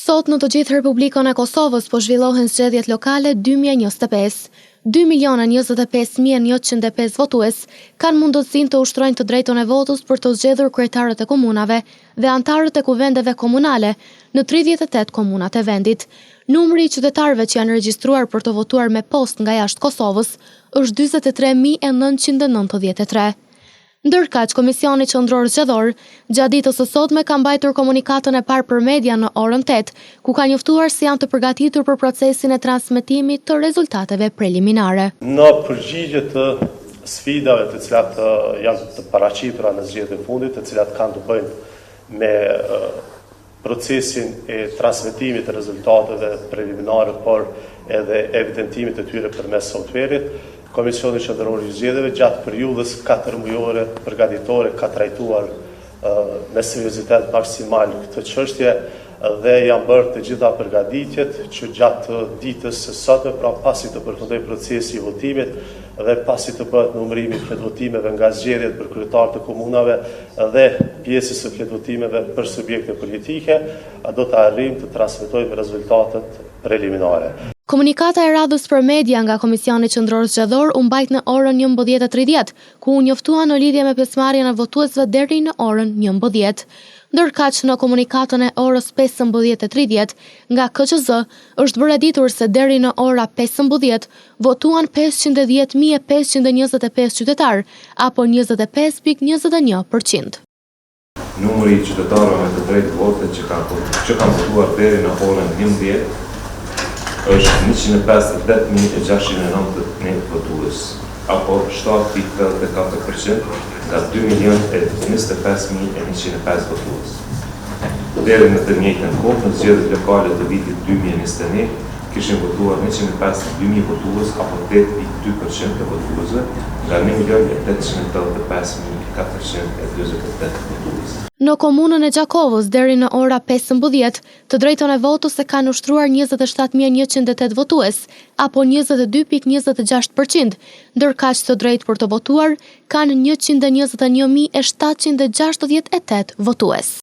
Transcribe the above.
Sot në të gjithë Republikën e Kosovës po zhvillohen zgjedhjet lokale 2025. 2 miliona 25 mijë e 105 votues kanë mundësinë të ushtrojnë të drejtën e votës për të zgjedhur kryetarët e komunave dhe anëtarët e kuvendeve komunale në 38 komunat e vendit. Numri i qytetarëve që janë regjistruar për të votuar me postë nga jashtë Kosovës është 43.993. Ndërkaq, Komisioni Qendror Zgjedhor, gjatë ditës së sotme ka mbajtur komunikatën e parë për media në orën 8, ku ka njoftuar se janë të përgatitur për procesin e transmetimit të rezultateve preliminare. Në përgjigje të sfidave të cilat janë të paraqitura në zgjedhjet e fundit, të cilat kanë të bëjnë me procesin e transmetimit të rezultateve preliminare, por edhe evidentimit të tyre përmes softverit, Komisioni Qendror i Zgjedhjeve gjatë periudhës katërmujore përgatitore ka trajtuar me seriozitet maksimal këtë çështje dhe janë bërë të gjitha përgatitjet që gjatë ditës së sotme, pra pasi të përfundojë procesi i votimit dhe pasi të bëhet numërimi i fletëvotimeve nga zgjedhjet për kryetar të komunave dhe pjesës së fletëvotimeve për subjekte politike, do të arrijmë të transmetojmë rezultatet preliminare. Komunikata e radhës për media nga Komisioni Qendror Zgjedhor u mbajt në orën 11:30, ku u njoftua në lidhje me pjesëmarrjen e votuesve deri në orën 11. Ndërkaq në komunikatën e orës 15:30 nga KQZ është bërë e ditur se deri në ora 15 votuan 510.525 qytetarë, apo 25.21%. Numri i qytetarëve me të drejtë vote që kanë që kanë votuar deri në orën 11 është 158.691 votues, apo 7.84% nga 2 milion e 25.105 votues. Deri në të njëjtën kohë, në zgjedhjet lokale të vitit 2021, kishin votuar 152.000 votues apo 8.2% të votuesve nga 1 milion e 885.448 votues. Në komunën e Gjakovës, deri në ora 15, të drejtën e votës e kanë ushtruar 27.108 votues, apo 22.26%, ndërkaq të drejtë për të votuar kanë 121.768 votues.